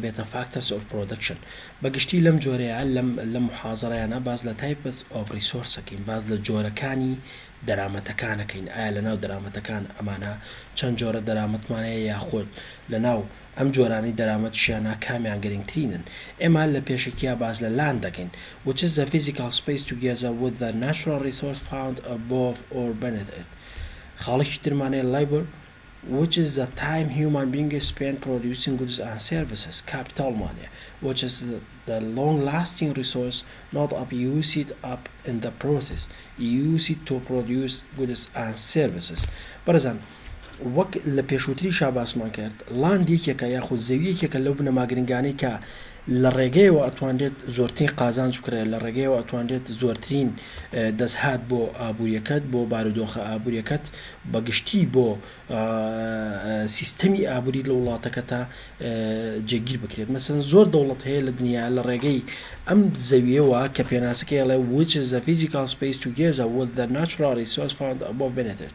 ئەبێتە factors of production. بە گشتی لەم جۆرەیا لەم لەم موحازەرەیانە باس لە types of resource ئەکەین، باس لە جۆرەکانی دەرامەتەکان ئەکەین، ئایا لەناو دەرامەتەکان ئەمانە چەند جۆرە دەرامەتمان هەیە یاخود لەناو ئەم جۆرانەی دەرامەتشیانە کامیان گرنگترینن؟ ئێمە لە پێشەکیا باس لە land دەکەین which is the physical space together with the natural resource found above or beneath it. خاڵێکی ترمان هەیە labor which is the time human beings spend producing goods and services. Capital مان هەیە which is the long lasting resource not abused up in the process used to produce goods and services. بەڕێزان وەک لە پێشووتریشا باسمان کرد land یەکێکە یاخود زەوی یەکێکە لەو بنەما گرنگانەی کە لە ڕێگەیەوە ئەتوانرێت زۆرترین قازانج بکرێت لە ڕێگەیەوە ئەتوانرێت زۆرترین دەستهات بۆ ئابووریەکەت بۆ بارودۆخە ئابووریەکەت بە گشتی بۆ سیستەمی ئابووری لە وڵاتەکەتا جێگیر بکرێت مەسەن زۆر دەوڵەت هەیە لە دنیا لە ڕێگەی ئەم زەویەوە کە پێناسەکەی ئەڵێ which is the physical space together with the natural resource found above beneath it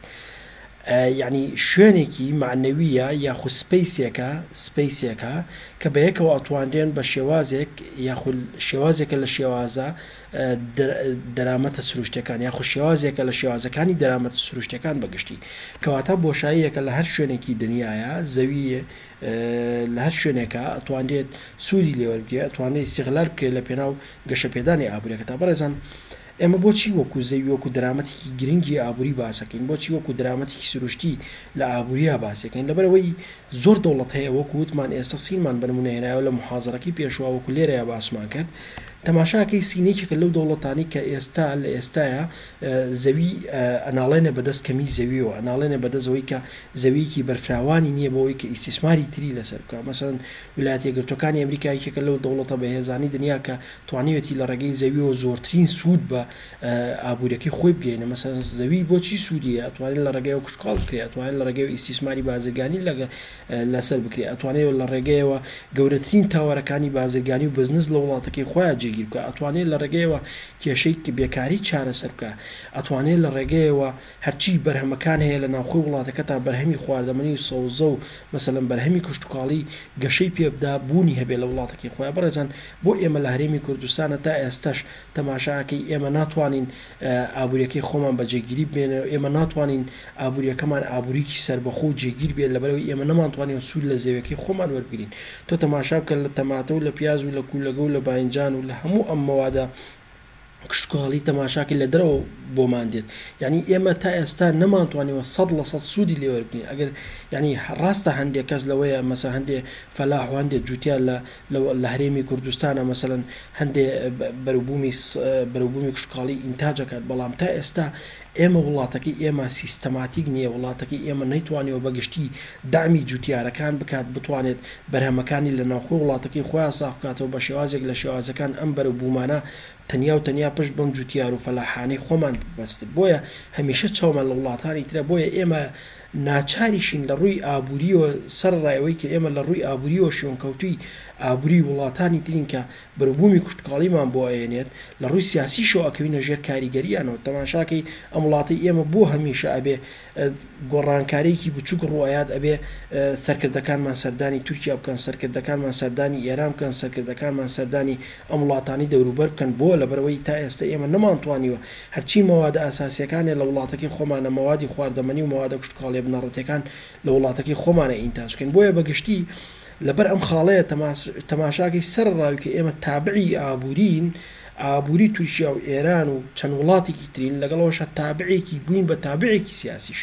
یەعنی شوێنێکی مەعنەوییە یاخود space ێکە space ێکە کە بەیەکەوە ئەتوانرێن بە شێوازێک یاخود شێوازێکە لە شێوازە دەرامەتە سروشتەکان یاخود شێوازێکە لە شێوازەکانی دەرامەتە سروشتەکان بەگشتی کەواتە بۆشاییەکە لە هەر شوێنێکی دنیاە زەوی لە هەر شوێنێکە ئەتوانرێت سوودی لێوەربگرێت ئەتوانرێت ئیستیغلال بکرێت لە پێناو گەشەپێدانی ئابووریەکە تا بەڕێزان ئێمە بۆچی وەکو زەوی وەکو دەرامەتێکی گرنگی ئابووری باسەکەین؟ بۆچی وەکو دەرامەتێکی سروشتی لە ئابووریا باسیەکەین؟ لەبەرئەوەی زۆر دەوڵەت هەیە وەکو وتمان ئێستا سینمان بە نموونە هێنایەوە لە موحازەرەکەی پێشووا وەکو لێرەیا باسمان کرد تەماشاکەی سین یەکێکە لەو دەوڵەتانەی کە ئێستا لە ئێستایا زەوی ئەناڵێنێ بەدەست کەمی زەویەوە ئەناڵێنێ بەدەست ئەوەی کە زەویەکی بەرفراوانی نییە بۆ ئەوەی کە ئیستیسماری تری لەسەر بکا مەسەلەن ویلایەتە یەکگرتووەکانی ئەمریکا یەکێکە لەو دەوڵەتە بەهێزانەی دنیا کە توانیویەتی لە ڕێگەی زەویەوە زۆرترین سوود بە ئابووریەکەی خۆی بگەیەنێ، مەسەلەن زەوی بۆچی سوودی هەیە؟ ئەتوانێت لە ڕێگەیەوە کشتوکاڵ بکرێ، ئەتوانێت لە ڕێگەیەوە ئیستیسماری بازرگانی لەسەر بکرێ، ئەتوانێت لە ڕێگەیەوە گەورەترین تاوەرەکانی بازرگانی و بزنس لە وڵاتەکەی خۆیا جێگیر بکا، ئەتوانێت لە ڕێگەیەوە کێشەی بێکاری چارەسەر بکا، ئەتوانێت لە ڕێگەیەوە هەرچی بەرهەمەکان هەیە لە ناوخۆی وڵاتەکەتا بەرهەمی خواردەمەنی و سەوزە و مەسەلەن بەرهەمی کشتوکاڵی گەشەی پێ بدا بوونی هەبێ لە وڵاتەکەی خۆیا بەڕێزان بۆ ئێمە لە هەرێمی کوردستانە تا ئێستەش تەماشا ئەکەی ئێمە ناتوانین ئابوریەکەی خۆمان بە جێگیری بمێنێ و ئێمە ناتوانین ئابوریەکەمان ئابوریکی سەربەخۆ و جێگیر بێت لەبەرئەوەی ئێمە نەمانتوانیوە سوود لە زەویەکەی خۆمان وەربگرین تۆ تەماشا بکە لە تەماتە و لە پیاز و لە کولەگە و لە باینجان و لە هەموو ئەم مەوادە کشتوکاڵی تەماشاکەی لە دەرەوە بۆمان دێت یعنی ئێمە تا ئێستا نەمانتوانیوە 100% سوودی لێ وەربگرین ئەگەر یعنی ڕاستە هەندێک کەس لەوەیە مەسە هەندێ فەلاح و هەندێک جوتیار لە لە هەرێمی کوردستانە مەسەلەن هەندێ بەروبوومی بەروبوومی کشتوکاڵی ئینتاج ئەکات بەڵام تا ئێستا ئێمە وڵاتەکەی ئێمە سیستەماتیک نییە وڵاتەکەی ئێمە نەیتوانیوە بە گشتی دەعمی جوتیارەکان بکات بتوانێت بەرهەمەکانی لە ناوخۆی وڵاتەکەی خۆیان ساغ بکاتەوە بە شێوازێک لە شێوازەکان ئەم بەروبوومانە تەنیا و تەنیا پشت بەم جوتیار و فەلاحانەی خۆمان ببەستێت بۆیە هەمیشە چاومان لە وڵاتانی ترە بۆیە ئێمە ناچاریشین لە ڕووی ئابوورییەوە سەرەڕای ئەوەی کە ئێمە لە ڕووی ئابوورییەوە شوێنکەوتووی ئابووری وڵاتانی ترین کە بەروبوومی کشتوکاڵیمان بۆ ئەیەنێت، لە ڕووی سیاسیشەوە ئەکەوینە ژێر کاریگەرییانەوە. تەماشاکەی ئەم وڵاتەی ئێمە بۆ هەمیشە ئەبێ گۆڕانکارییەکی بچووک ڕوو ئەیات ئەبێ سەرکردەکانمان سەردانی تورکیا بکەن، سەرکردەکانمان سەردانی ئێران بکەن، سەرکردەکانمان سەردانی ئەم وڵاتانەی دەوروبەر بکەن. بۆ؟ لەبەرئەوەی تا ئێستە ئێمە نەمانتوانیوە هەرچی مەوادە ئەساسییەکانێ لە وڵاتەکەی خۆمانە، مەوادی خواردەمەنی و مەوادە کشتوکاڵییە بنەڕەتییەکان لە وڵاتەکەی خۆمانە ئینتاج بکەین. بۆیە بە گشتی لەبەر ئەم خاڵەیە تەماشاکەی سەرەڕاوی کە ئێمە تابعی ئابوورین، ئابووری تورکیا و ئێران و چەند وڵاتێکی ترین، لەگەڵ ئەوەشا تابعێکی بووین بە تابعێکی سیاسیش.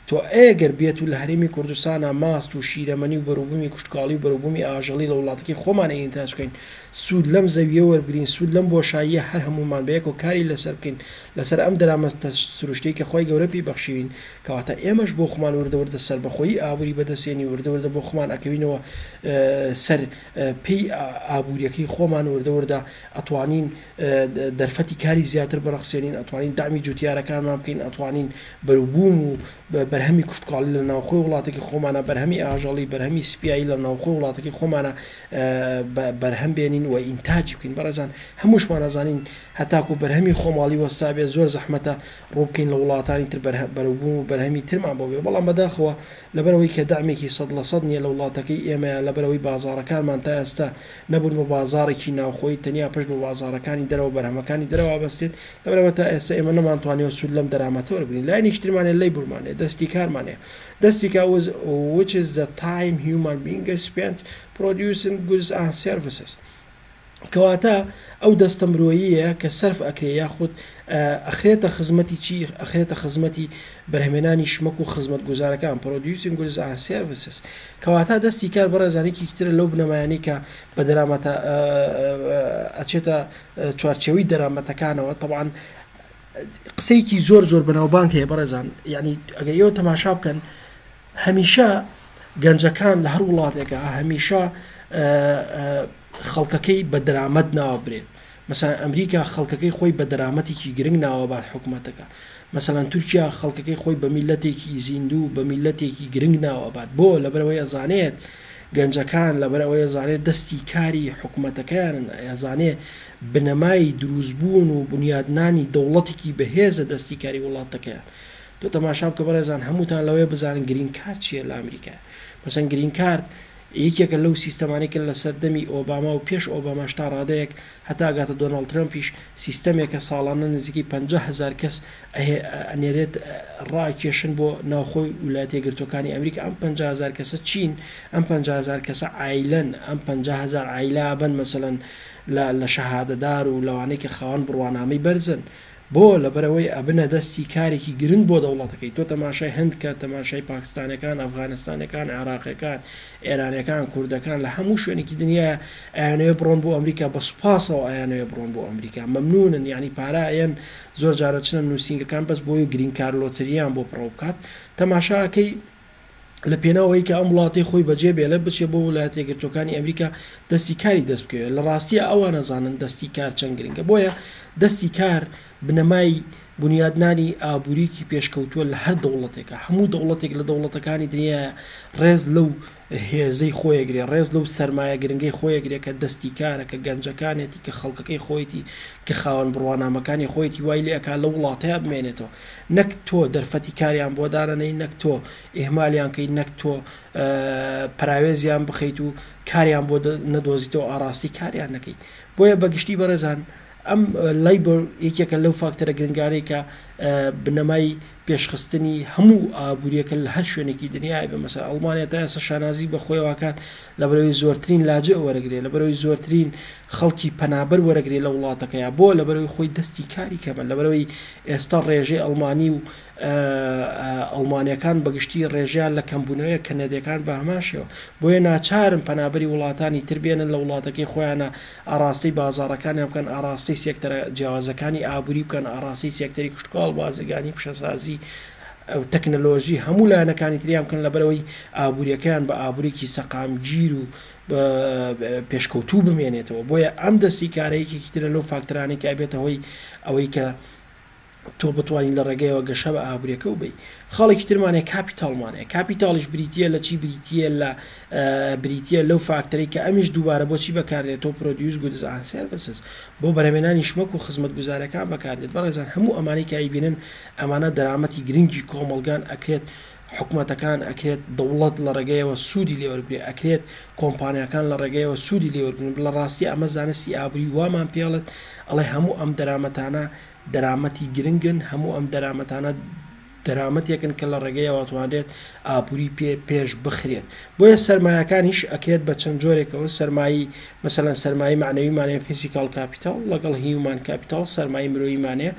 تۆ ئەگەر بێت و لە هەرێمی کوردستانا ماست و شیرەمەنی و بەروبوومی کشتوکاڵی و بەروبوومی ئاژەڵی لە وڵاتەکەی خۆمان ئینتاج بکەین، سوود لەم زەوییە وەربگرین، سوود لەم بۆشاییە هەر هەموومان بەیەکەوە کاری لەسەر بکەین، لەسەر ئەم دەرامەتە سروشتیەی کە خوای گەورە پێی بەخشیوین، کەواتە ئێمەش بۆ خۆمان وردە وردە سەربەخۆیی ئابووری بەدەست هێنین، وردە وردە بۆ خۆمان ئەکەوینەوە سەر پێی ئابووریەکەی خۆمان، وردە وردە ئەتوانین دەرفەتی کاری زیاتر بڕەخسێنین، ئەتوانین دەعمی جوتیارەکانمان بکەین، ئەتوانین بەروبووم و. بەرهەمی کشتوکاڵی لە ناوخۆی وڵاتەکەی خۆمانە، بەرهەمی ئاژەڵی، بەرهەمی سپیایی لە ناوخۆی وڵاتەکەی خۆمانە بەرهەم بێنین و ئینتاجی بکەین. بەڕێزان هەمووشمان ئەزانین هەتاکو بەرهەمی خۆماڵی وەستابێت زۆر زەحمەتە ڕووبکەین لە وڵاتانی تر بەرەوبووم و بەرهەمی ترمان بۆ بێ، بەڵام بەداخەوە لەبەرئەوەی کە دەعمێکی 100% نییە لە وڵاتەکەی ئێمەیا، لەبەرئەوەی بازاڕەکانمان تا ئێستا نەبوون بە بازاڕێکی ناوخۆیی تەنیا پشت بە بازاڕەکانی دەرەوە بەرهەمەکانی دەرەوە ئەبەستێت، لەبەرئەوە تا ئێستا ئێمە نەمانتوانیوە سوود لەم دەرامەتە وەربگرین. لایەنێکی ترمان هەیە labor مان هەیە، دەستی کارمان هەیە. دەستی کار which is the time human beings spent producing goods and services. کەواتە ئەو دەستە مرۆییە کە سەرف ئەکرێ یاخود ئەخرێتە خزمەتی چی؟ ئەخرێتە خزمەتی بەرهەمێنانی شمەک و خزمەتگوزارەکان، Producing Goods and Services. کەواتە دەستی کار بەڕێزان یەکێکی ترە لەو بنەمایانەی کە بە دەرامەتە ئەچێتە چوارچێوەی دەرامەتەکانەوە. تەبعەن قسەیەکی زۆر زۆر بەناوبانگ هەیە بەڕێزان، یعنی ئەگەر ئێوە تەماشا بکەن هەمیشە گەنجەکان لە هەر وڵاتێکا هەمیشە خەڵکەکەی بە دەرامەت ناوەبرێت مەسەلەن ئەمریکا خەڵکەکەی خۆی بە دەرامەتێکی گرنگ ناوەبات حکومەتەکە مەسەلەن تورکیا خەڵکەکەی خۆی بە میلەتێکی زیندوو بە میلەتێکی گرنگ ناوەبات بۆ لەبەرئەوەی ئەزانێت گەنجەکان لەبەرئەوەی ئەزانێت دەستی کاری حکومەتەکەیانن ئەزانێ بنەمای دروستبوون و بنیادنانی دەوڵەتێکی بەهێزە دەستی کاری وڵاتەکەیان تۆ تەماشا بکە بەڕێزان هەمووتان لەوەیە بزانن green card چیە لە ئەمریکا مەسەن green card یەکێکە لەو سیستەمانەی کە لە سەردەمی ئۆباما و پێش ئۆباماش تا ڕادەیەک هەتا ئەگاتە دۆناڵد ترەمپیش سیستەمێکە ساڵانە نزیکەی 50,000 کەس ئەنێرێت ڕائەکێشن بۆ ناوخۆی ولایەتە یەکگرتووەکانی ئەمریکا ئەم 50,000 کەسە چین ئەم 50,000 کەسە عایلەن ئەم 50,000 عایلە ئەبەن مەسەلەن لە لە شەهادەدار و لەوانەی کە خاوەن بڕوانامەی بەرزن بۆ؟ لەبەرئەوەی ئەبنە دەستی کارێکی گرنگ بۆ دەوڵەتەکەی، تۆ تەماشای هند کە، تەماشای پاکستانەکان، ئەفغانستانەکان، عێراقیەکان، ئێرانیەکان، کوردەکان لە هەموو شوێنێکی دنیایە ئەیانەوێ بڕۆن بۆ ئەمریکا بە سوپاسەوە ئەیانەوێ بڕۆن بۆ ئەمریکا مەمنونن یانی پارە ئەیەن زۆر جار ئەچنە نوسینگەکان بەس بۆی green card lottery یان بۆ پڕەو بکات تەماشا ئەکەی لە پێناو ئەوەی کە ئەم وڵاتەی خۆی بەجێ بێڵێ بچێ بۆ وڵایەتە یەکگرتووەکانی ئەمریکا دەستی کاری دەست بکەوێ لە ڕاستیا ئەوان ئەزانن دەستی کار چەند گرنگە بۆیە دەستی کار بنەمای بونیادنانی ئابووریکی پێشکەوتووە لە هەر دەوڵەتێکا هەموو دەوڵەتێک لە دەوڵەتەکانی دنیایە ڕێز لەو هێزەی خۆی ئەگرێ ڕێز لەو سەرمایە گرنگەی خۆی ئەگرێ کە دەستی کارە کە گەنجەکانێتی کە خەڵکەکەی خۆیتی کە خاوەن بڕوانامەکانی خۆیتی وای لێ ئەکا لەو وڵاتەیا بمێنێتەوە نەک تۆ دەرفەتی کاریان بۆ دانەنێی، نەک تۆ ئیهمالیان کەی، نەک تۆ پەراوێزیان بخەیت و کاریان بۆ نەدۆزیتەوە ئاڕاستەی کاریان نەکەیت. بۆیە بە گشتی بەڕێزان ئەم labor یەکێکە لەو فاکتەرە گرنگانەی کە بنەمای پێشخستنی هەموو ئابووریەکە لە هەر شوێنێکی دنیای بە مەسەلەن ئەڵمانیا تا ئێستا شانازی بە خۆیەوە ئەکات لەبەرئەوەی زۆرترین لاجئ وەرەگرێ، لەبەرئەوەی زۆرترین خەڵکی پەنابەر وەرەگرێ لە وڵاتەکەیا، بۆ؟ لەبەرئەوەی خۆی دەستی کاری کەمە، لەبەرئەوەی ئێستا ڕێژەی ئەڵمانی و ئەڵمانیەکان بەگشتی ڕێژەیان لە کەمبوونەوەیە، کەنەدیەکان بە هەمان شێوە، بۆیە ناچارن پەنابەری وڵاتانی تر بێنن لە وڵاتەکەی خۆیانا ئاڕاستەی بازاڕەکانیان بکەن، ئاڕاستەی سێکتەرە جیاوازەکانی ئابووری بکەن، ئاڕاستەی سێکتەری کشتوکاڵ، بازرگانی، پیشەسازی، تەکنەلۆژی هەموو لایەنەکانی تریان بکەن لەبەرئەوەی ئابووریەکەیان بە ئابووریەکی سەقامگیر و پێشکەوتوو بمێنێتەوە بۆیە ئەم دەستی کارە یەکێکی ترە لەو فاکتەرانەی کە ئەبێتە هۆی ئەوەی کە تۆ بتوانیت لە ڕێگەیەوە گەشە بە ئابووریەکە و بی خاڵێکی ترمان هەیە کاپیتاڵمان هەیە کاپیتاڵیش بریتە لە چی بریتە لە بریتە لەو فاکتەری کە ئەمیش دووبارە بۆچی بەکاردێت to produce goods and services بۆ بەرهەمێنانی شمەک و خزمەتگوزارەکان بەکاردێت بەڕێزان هەموو ئەمانەی کە ئەیبینن ئەمانە دەرامەتی گرنگی کۆمەڵگان ئەکرێت حکومەتەکان ئەکرێت دەوڵەت لە ڕێگەیەوە سوودی لێ وەربگرێت ئەکرێت کۆمپانیاکان لە ڕێگەیەوە سوودی لێ وەربگرن لە ڕاستیا ئەمە زانستی ئابووری وامان پێڵێت ئەڵێ هەموو ئەم دەرامەتانە دەرامەتی گرنگن هەموو ئەم دەرامەتانە دەرامەتێکن کە لە ڕێگەیەوە ئەتوانرێت ئابووری پێ پێش بخرێت بۆیە سەرمایەکانیش ئەکرێت بە چەند جۆرێکەوە سەرمایەی مەسەلەن سەرمایەی مەعنەویمان هەیە physical capital لەگەڵ human capital سەرمایەی مرۆییمان هەیە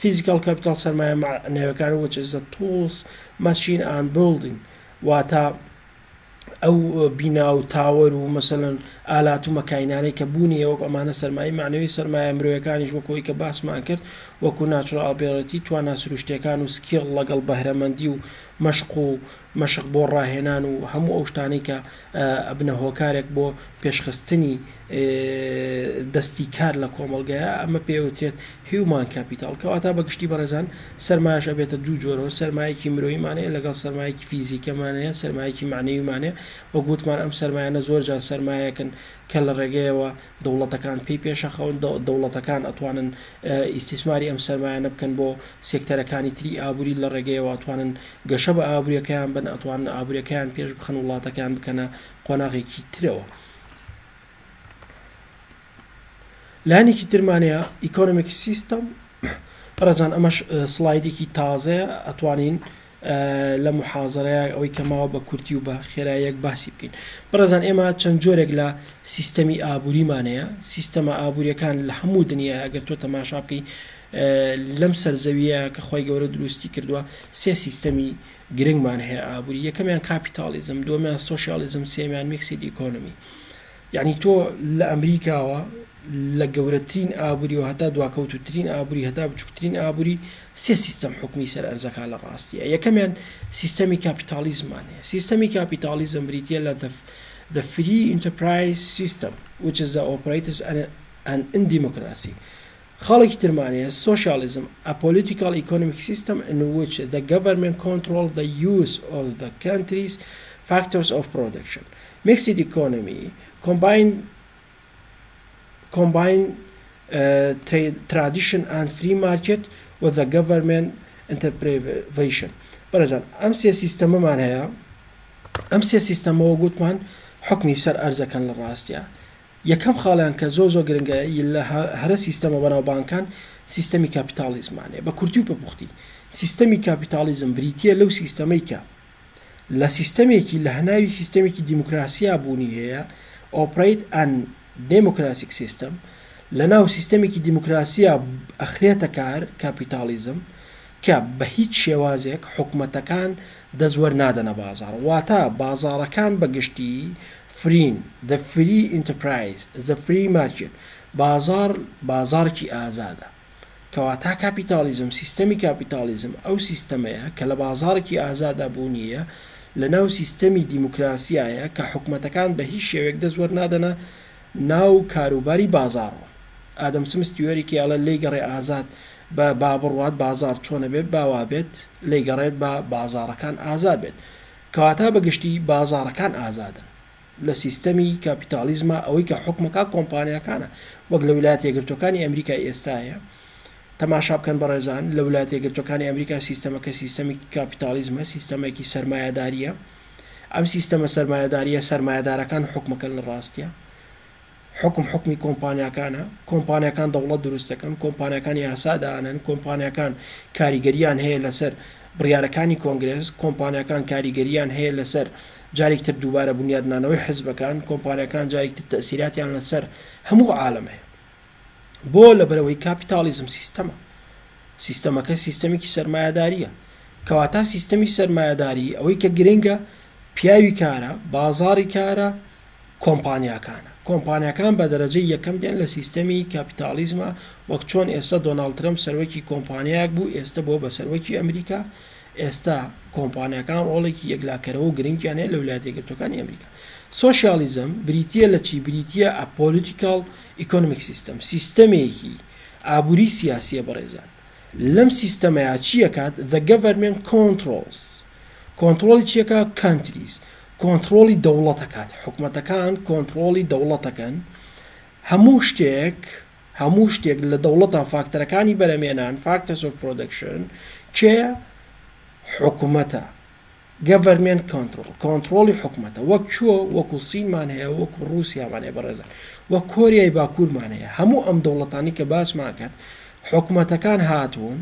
physical capital سەرمایە مەعنەویەکان which is the tools machine and building واتە ئەو بینا و tower و مەسەلەن ئالات و مەکاینانەی کە بوونی هەیە وەک ئەمانە سەرمایەی مەعنەوی سەرمایە مرۆیەکانیش وەک ئەوەی کە باسمان کرد. وەکو natural ability توانا سروشتیەکان و skill لەگەڵ بەهرەمەندی و مەشق و مەشق بۆ ڕاهێنان و هەموو ئەو شتانەی کە ئەبنە هۆکارێک بۆ پێشخستنی دەستی کار لە کۆمەڵگەیا ئەمە پێی ئەوترێت human capital کەواتە بە گشتی بەڕێزان سەرمایەش ئەبێتە دوو جۆرەوە سەرمایەکی مرۆییمان هەیە لەگەڵ سەرمایەکی فیزیکەمان هەیە سەرمایەکی مەعنەویمان هەیە وەک وتمان ئەم سەرمایانە زۆر جار سەرمایەکن کە لە ڕێگەیەوە دەوڵەتەکان پێی پێشەخەون دەوڵەتەکان ئەتوانن ئیستیسماری ئەم سەرمایانە بکەن بۆ سێکتەرەکانی تری ئابووری لە ڕێگەیەوە ئەتوانن گەشە بە ئابووریەکەیان بەن ئەتوانن ئابووریەکەیان پێش بخەن وڵاتەکەیان بکەنە قۆناغێکی ترەوە. لایەنێکی ترمان هەیە economic system بەڕێزان ئەمەش سڵایدێکی تازەیە ئەتوانین لە محازەرەیە ئەوەی کە ماوە بە کورتی و بە خێراییەک باسی بکەین بەڕێزان ئێمە چەند جۆرێک لە سیستەمی ئابووریمان هەیە سیستەمە ئابووریەکان لە هەموو دنیا ئەگەر تۆ تەماشا بکەی لەم سەرزەویە کە خی گەورە دروستی کردووە سێ سیستەمی گرنگمان هەیە ئابووری یەکەمیان کاپیتالیزم دووەمیان سۆشیالیزم سێمیان mixed economy یەعنی تۆ لە ئەمریکاوە لە گەورەترین ئابووریەوە هەتا دواکەوتووترین ئابووری هەتا بچووکترین ئابووری سێ سیستەم حوکمی سەر ئەرزەکا لە ڕاستیە یەکەمیان سیستەمی کاپیتاڵیزممان هەیە سیستەمی کاپیتاڵیزم بریتیە لە the the free enterprise system which is the operates an an in democracy خاڵێکی ترمان هەیە سۆشیالیزم a political economic system in which the government control the use of the country's factors of production mixed economy combine combine tradition and free market with the government intervention بەڕێزان ئەم سێ سیستەمەمان هەیە ئەم سێ سیستەمەوە گوتمان حکمی سەر ئەرزەکەن لە ڕاستە یەکەم خاڵیان کە زۆر زۆر گرنگە لە هەرە سیستەمە بەناوبانگکان سیستەمی کاپیتاڵیزمانەیە بە کورتی و بە پوختی سیستەمی کاپیتاڵیزم بریتیە لەو سیستەمەی کە لە سیستەمێکی لە هەناوی سیستەمێکی دیموکراسیا بوونی هەیە operate an democratic system لە ناو سیستەمێکی دیموکراسیا ئەخرێتە کار کاپیتاڵیزم کە بە هیچ شێوازێک حکومەتەکان دەست وەرنادەنە بازاڕ واتە بازاڕەکان بە گشتی free ن، the free enterprise، the free market، بازاڕ بازاڕێکی ئازادە. کەواتا کاپیتاڵیزم، سیستەمی کاپیتاڵیزم ئەو سیستەمەیە کە لە بازاڕێکی ئازادا بوونی هەیە، لە ناو سیستەمی دیموکراسیایە کە حکومەتەکان بە هیچ شێوەیەک دەست وەرنادەنە ناو کاروباری بازاڕەوە. ئادەم سمس تیۆریکی ئەڵێ لێی گەڕێ ئازاد بە با بڕوات بازاڕ چۆنە بێت با وا بێت، لێی گەڕێت با بازاڕەکان ئازاد بێت. کەواتە بە گشتی بازاڕەکان ئازادن لە سیستەمی کاپیتاڵیزما ئەوەی کە حوکمەکا کۆمپانیاکانە وەک لە ولایەتە یەکگرتوەکانی ئەمریکای ئێستا هەیە تەماشا بکەن بەڕێزان لە ولایەتە یەکگرتوەکانی ئەمریکا سیستەمەکە سیستەمی کاپیتاڵیزمە سیستەمێکی سەرمایەداریە ئەم سیستەمە سەرمایەداریە سەرمایەدارەکان حوکمەکەن لە ڕاستیە حوکم حوکمی کۆمپانیاکانە، کۆمپانیاکان دەوڵەت دروست دەکەن، کۆمپانیاکان یاسا دانەن، کۆمپانیاکان کاریگەرییان هەیە لەسەر بڕیارەکانی کۆنگرێس، کۆمپانیاکان کاریگەرییان هەیە لەسەر جارێکی تر دووبارە بونیادنانەوەی حزبەکان، کۆمپانیاکان جارێکی تر تەئسیراتیان لەسەر هەموو عالەم هەیە. بۆ؟ لەبەرئەوەی کاپیتاڵیزم سیستەمە. سیستەمەکە سیستەمێکی سەرمایەدارییە. کەواتە سیستەمی سەرمایەداری ئەوەی کە گرنگە پیاوی کارە، بازاڕی کارە، کۆمپانیاکانە. کۆمپانیاکان بە دەرەجەی یەکەم دێن لە سیستەمی کاپیتاڵیزما وەک چۆن ئێستا دۆناڵد ترەمپ سەرۆکی کۆمپانیایەک بوو ئێستە بووە بە سەرۆکی ئەمریکا ئێستا کۆمپانیاکان ڕۆڵێکی یەکلاکەرەوە و گرنگیان هەیە لە ولایەتە یەکگرتووەکانی ئەمریکا. سۆشیاڵیزم بریتییە لە چی؟ بریتییە a political economic system سیستەمێکی ئابووری سیاسییە بەڕێزان. لەم سیستەمەیا چی ئەکات the government controls کۆنتڕۆڵی چی ئەکا countries کۆنتڕۆڵی دەوڵەت ئەکات حکومەتەکان کۆنتڕۆڵی دەوڵەت ئەکەن هەموو شتێک هەموو شتێک لە دەوڵەتە فاکتەرەکانی بەرەمێنان factors of production کێیە حکومەتە Government Control، کۆنتڕۆڵی حکومەتە، وەک کوێ، وەکو سینمان هەیە، وەکو ڕووسیامان هەیە بەڕێزان، وەک کۆریای باکوورمان هەیە، هەموو ئەم دەوڵەتانەی کە باسمان کرد، حکومەتەکان هاتوون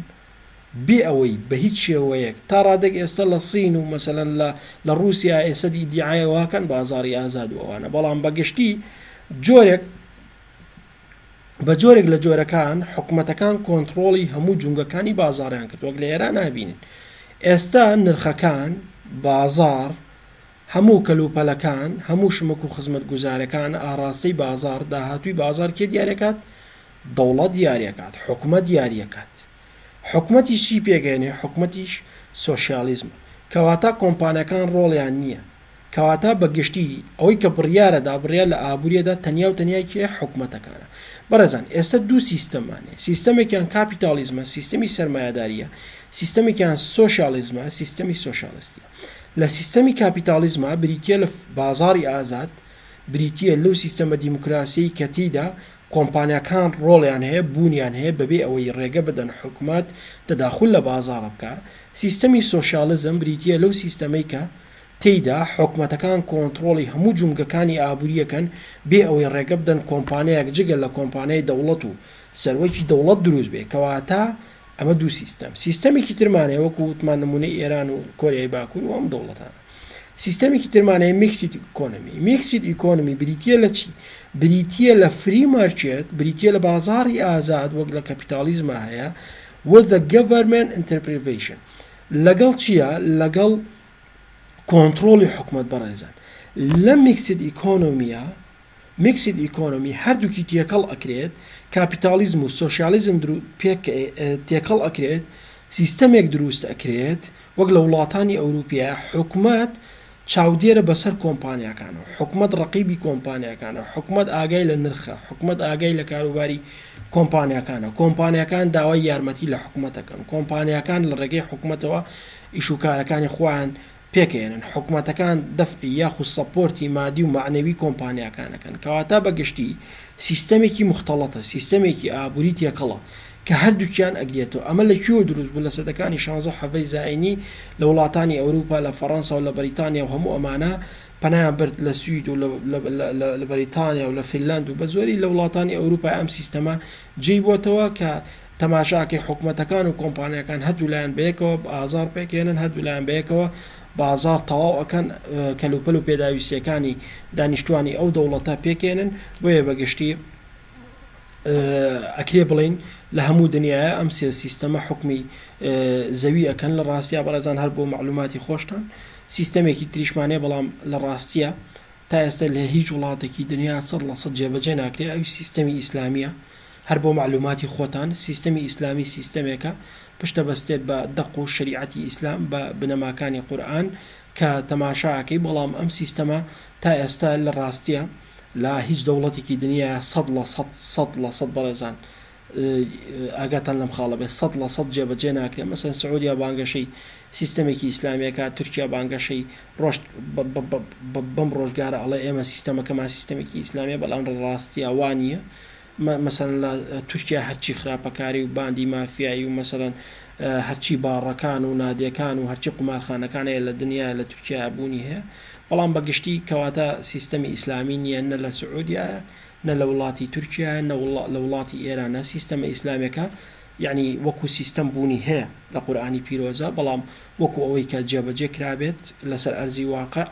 بێ ئەوەی بە هیچ شێوەیەک، تا ڕادەیەک ئێستا لە سین و مەسەلەن لە لە ڕووسیا ئێستا ئیدیعای ئەوە ئەکەن بازاڕی ئازاد و ئەوانە، بەڵام بە گشتی جۆرێک بە جۆرێک لە جۆرەکان حکومەتەکان کۆنتڕۆڵی هەموو جومگەکانی بازاڕیان کرد وەک لە ئێران نابینین ئێستا نرخەکان بازاڕ هەموو کەلوپەلەکان هەموو شمەک و خزمەتگوزارەکان ئاڕاستەی بازاڕ داهاتووی بازاڕ کێ دیارەکات؟ دەوڵەت دیاریەکات، حکومەت دیاریەکات. حکومەتیش چی پێکئەهێنێ؟ حکومەتیش سۆشیالیزمە. کەواتە کۆمپانیاکان ڕۆڵیان نییە. کەواتە بە گشتی ئەوەی کە بڕیارەدا، بڕیار لە ئابووریەدا تەنیا و تەنیا کێیە؟ حکومەتەکانە. بەڕێزان ئێستە دوو سیستەممان هەیە. سیستەمێکیان کاپیتاڵیزمە، سیستەمی سەرمایەدارییە، سیستەمێکیان سۆشیالیزمە، سیستەمی سۆشیالیستییە. لە سیستەمی کاپیتاڵیزما بریتییە لە بازاڕی ئازاد، بریتییە لەو سیستەمە دیموکراسیەی کە تێیدا کۆمپانیاکان ڕۆڵیان هەیە، بوونیان هەیە بەبێ ئەوەی ڕێگە بدەن حکومەت تەداخول لە بازاڕ بکا. سیستەمی سۆشیالیزم بریتییە لەو سیستەمەی کە تێیدا حکومەتەکان کۆنتڕۆڵی هەموو جومگەکانی ئابووری ئەکەن بێ ئەوەی ڕێگە بدەن کۆمپانیایەک جگە لە کۆمپانیای دەوڵەت و سەروەکی دەوڵەت دروست بێ. کەواتە ئەمە دوو سیستەم. سیستەمێکی ترمان هەیە وەکو وتمان نموونەی ئێران و کۆریای باکوور و ئەم دەوڵەتانە. سیستەمێکی ترمان هەیە mixed economy. Mixed economy بریتییە لە چی؟ بریتییە لە free market، بریتییە لە بازاڕی ئازاد وەک لە کەپیتاڵیزما هەیە with the government interpretation. لەگەڵ چییە؟ لەگەڵ کۆنتڕۆڵی حکومەت بەڕێزان. لە mixed economy یا Mixed Economy هەردووکی تێکەڵ ئەکرێت، کاپیتاڵیزم و سۆشیالیزم درو پێک تێکەڵ ئەکرێت، سیستەمێک دروست ئەکرێت وەک لە وڵاتانی ئەوروپیە حکومەت چاودێرە بەسەر کۆمپانیاکانەوە، حکومەت ڕەقیبی کۆمپانیاکانە، حکومەت ئاگای لە نرخە، حکومەت ئاگای لە کاروباری کۆمپانیاکانە، کۆمپانیاکان داوای یارمەتی لە حکومەت ئەکەن، کۆمپانیاکان لە ڕێگەی حکومەتەوە ئیش و کارەکانی خۆیان پێکئەیەنن، حکومەتەکان دەفعی یاخود support ی مادی و مەعنەوی کۆمپانیاکان ئەکەن، کەواتە بە گشتی سیستەمێکی موختەڵەتە، سیستەمێکی ئابوری تێکەڵە کە هەردووکیان ئەگرێتەوە، ئەمە لە کوێوە دروست بوو؟ لە سەدەکانی شانزە و حەڤەی زاینی لە وڵاتانی ئەوروپا لە فەڕەنسا و لە بەریتانیا و هەموو ئەمانە پەنایان برد لە سوید و لە بەریتانیا و لە فینلاند و بە زۆری لە وڵاتانی ئەوروپای ئەم سیستەمە جێی بۆتەوە کە تەماشاکەی حکومەتەکان و کۆمپانیاکان هەردوولایان بەیەکەوە بازاڕ پێکهێنن، هەردوولایان بەیەکەوە بازاڕ تەواو ئەکەن، کەلوپەل و پێداویستیەکانی دانیشتوانی ئەو دەوڵەتە پێکێنن، بۆیە بەگشتی ئەکرێ بڵێین لە هەموو دنیایا ئەم سێ سیستەمە حوکمی زەوی ئەکەن، لە ڕاستیا بەڕێزان هەر بۆ مەعلوماتی خۆشتان سیستەمێکی تریشمان هەیە بەڵام لە ڕاستیا تا ئێستا لە هیچ وڵاتێکی دنیا 100% جێبەجێ ناکرێ ئەویش سیستەمی ئیسلامیە، هەر بۆ مەعلوماتی خۆتان سیستەمی ئیسلامی سیستەمێکە پشت دەبەستێت بە دەق و شەریعەتی ئیسلام بە بنەماکانی قورئان کە تەماشا ئەکەی بەڵام ئەم سیستەمە تا ئێستا لە ڕاستیا لە هیچ دەوڵەتێکی دنیایا 100% 100% بەڕێزان ئاگاتان لەم خاڵە بێت 100% جێبەجێ ناکرێت مەسەلەن سعودیا بانگەشەی سیستەمێکی ئیسلامی ئەکات تورکیا بانگەشەی ڕۆشت بەم ڕۆژگارە ئەڵێ ئێمە سیستەمەکەمان سیستەمێکی ئیسلامیە بەڵام لە ڕاستیا وا نییە مەسەلەن لە تورکیا هەرچی خراپەکاری و باندی مافیایی و مەسەلەن هەرچی باڕەکان و نادێکان و هەرچی قومارخانەکان هەیە لە دنیا لە تورکیا بوونی هەیە بەڵام بە گشتی کەواتە سیستەمی ئیسلامی نییە نە لە سعودیایە نە لە وڵاتی تورکیایە نە لە وڵاتی ئێرانە سیستەمە ئیسلامیەکە یەعنی وەکو سیستەم بوونی هەیە لە قورئانی پیرۆزا بەڵام وەکو ئەوەی کە جێبەجێ کرابێت لەسەر ئەرزی واقع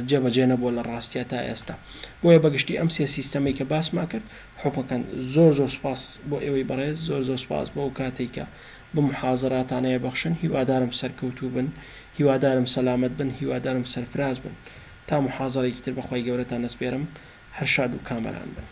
جێبەجێ نەبووە لە ڕاستیا تا ئێستا بۆیە بەگشتی ئەم سێ سیستەمەی کە باسمان کرد حوکمەکەن زۆر زۆر سوپاس بۆ ئێوەی بەڕێز زۆر زۆر سوپاس بۆ ئەو کاتەی کە بەم محازەراتانەیە بەخشن هیوادارم سەرکەوتوو بن هیوادارم سەلامەت بن هیوادارم سەرفراز بن تا محازەرێکی تر بەخوای گەورەتان ئەسپێرم هەر شاد و کامەران بن.